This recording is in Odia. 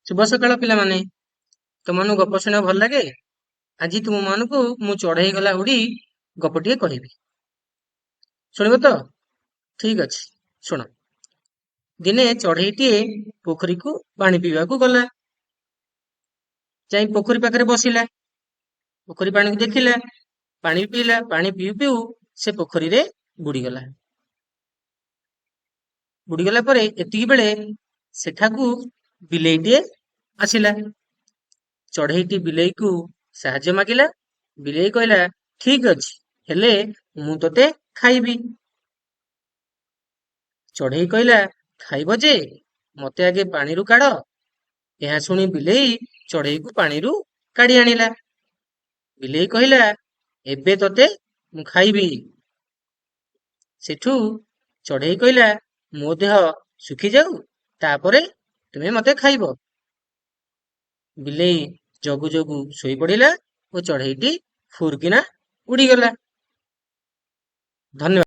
ଶୁଭ ସକାଳ ପିଲାମାନେ। ତୁମମାନଙ୍କୁ ଗପ ଶୁଣିବାକୁ ଭଲ ଲାଗେ? ଆଜି ତୁମମାନଙ୍କୁ ମୁଁ ଚଢ଼େଇ ଗଲା ଉଡ଼ି ଗପଟିଏ କହିବି। ଶୁଣିବ ତ? ଠିକ ଅଛି, ଶୁଣ। ଦିନେ ଚଢ଼େଇଟିଏ ପୋଖରୀକୁ ପାଣି ପିଇବାକୁ ଗଲା। ଯାଇ ପୋଖରୀ ପାଖରେ ବସିଲା। ପୋଖରୀ ପାଣିକୁ ଦେଖିଲା, ପାଣି ପିଇଲା। ପାଣି ପିଉ ପିଉ ସେ ପୋଖରୀରେ ବୁଡ଼ିଗଲା। ବୁଡ଼ିଗଲା ପରେ ଏତିକି ବେଳେ ସେଠାକୁ ବିଲେଇଟିଏ ଆସିଲା। ଚଢ଼େଇଟି ବିଲେଇକୁ ସାହାଯ୍ୟ ମାଗିଲା। ବିଲେଇ କହିଲା, "ଠିକ ଅଛି, ହେଲେ ମୁଁ ତୋତେ ଖାଇବି।" ଚଢ଼େଇ କହିଲା, "ଖାଇବ ଯେ, ମତେ ଆଗେ ପାଣିରୁ କାଢ଼।" ଏହା ଶୁଣି ବିଲେଇ ଚଢ଼େଇକୁ ପାଣିରୁ କାଢ଼ି ଆଣିଲା। ବିଲେଇ କହିଲା, "ଏବେ ତୋତେ ମୁଁ ଖାଇବି।" ସେଠୁ ଚଢ଼େଇ କହିଲା, "ମୋ ଦେହ ଶୁଖିଯାଉ, ତାପରେ ତୁମେ ମତେ ଖାଇବ।" ବିଲେଇ ଜଗୁ ଜଗୁ ଶୋଇପଡ଼ିଲା ଓ ଚଢ଼େଇଟି ଫୁରକିନା ଉଡ଼ିଗଲା। ଧନ୍ୟବାଦ।